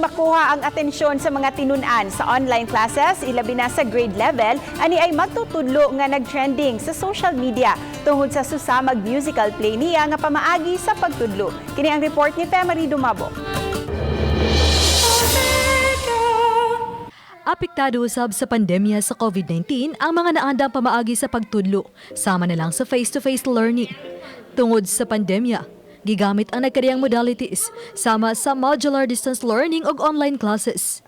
Aron makuha ang atensyon sa mga tinun-an sa online classes, ilabi na sa grade level, ani ay magtutudlo nga nag-trending sa social media tungod sa susamag musical play niya nga pamaagi sa pagtudlo. Kini ang report ni Femary Dumabo. Apektado usab sa pandemya sa COVID-19 ang mga naandang pamaagi sa pagtudlo, sama na lang sa face-to-face learning. Tungod sa pandemya, gigamit ang nagkariyang modalities sama sa modular distance learning ug online classes.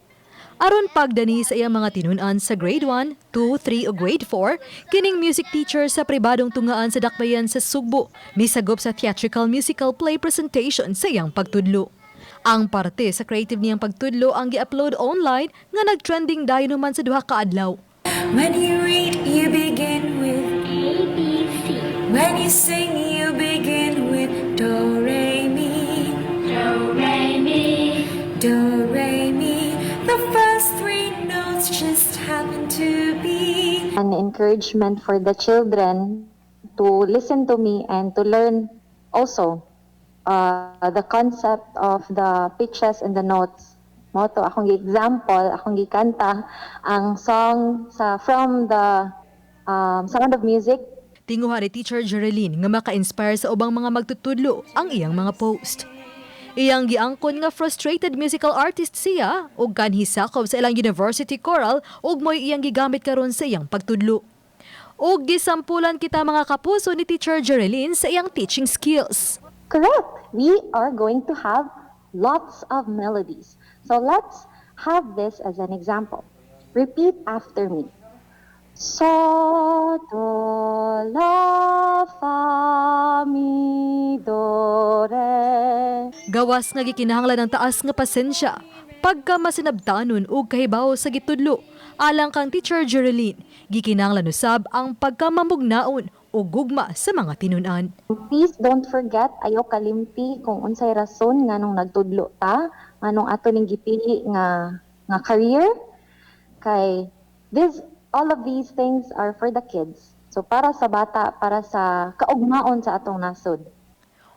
Aron pagdani sa iyang mga tinun-an sa grade 1, 2, 3 ug grade 4, kining music teacher sa pribadong tungaan sa Dakbayan sa Sugbo, misagop sa theatrical musical play presentation sa iyang pagtudlo. Ang parte sa creative niyang pagtudlo ang gi-upload online nga nag-trending dayon naman sa duha ka adlaw. When you read, you begin with A, B, C. When you sing, you begin with Do, Re, Mi. Do, re, mi. Do, re, mi. The first three notes just happen to be. An encouragement for the children to listen to me and to learn also the concept of the pitches and the notes. Mao to akong example, akong gikanta ang song sa from the Sound of Music. Tinguha ni Teacher Geraldine nga maka-inspire sa ubang mga magtutudlo ang iyang mga post. Iyang giangkon nga frustrated musical artist siya ug kanhi sakop sa ilang university choral ug mo'y iyang gigamit karon sa iyang pagtudlo. Ug gisampulan kita, mga kapuso, ni Teacher Geraldine sa iyang teaching skills. Correct. We are going to have lots of melodies. So let's have this as an example. Repeat after me. So, do, la, fa, mi, do, re. Gawas nga gikinahanglan ng taas nga pasensya, pagka masinabtanon ug kahibaw sa gitudlo, alang kang Teacher Geraldine, gikinahanglan usab ang pagkamamugnaon ug gugma sa mga tinun-an. Please don't forget, ayaw kalimti kung unsay rason nganong nagtudlo ta, nganong ato ning gipili nga career, kay this all of these things are for the kids. So para sa bata, para sa kaugmaon sa atong nasod.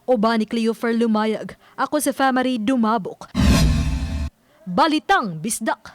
Uban ni Cleofer Lumayag, ako si Famary Dumabok. Balitang Bisdak.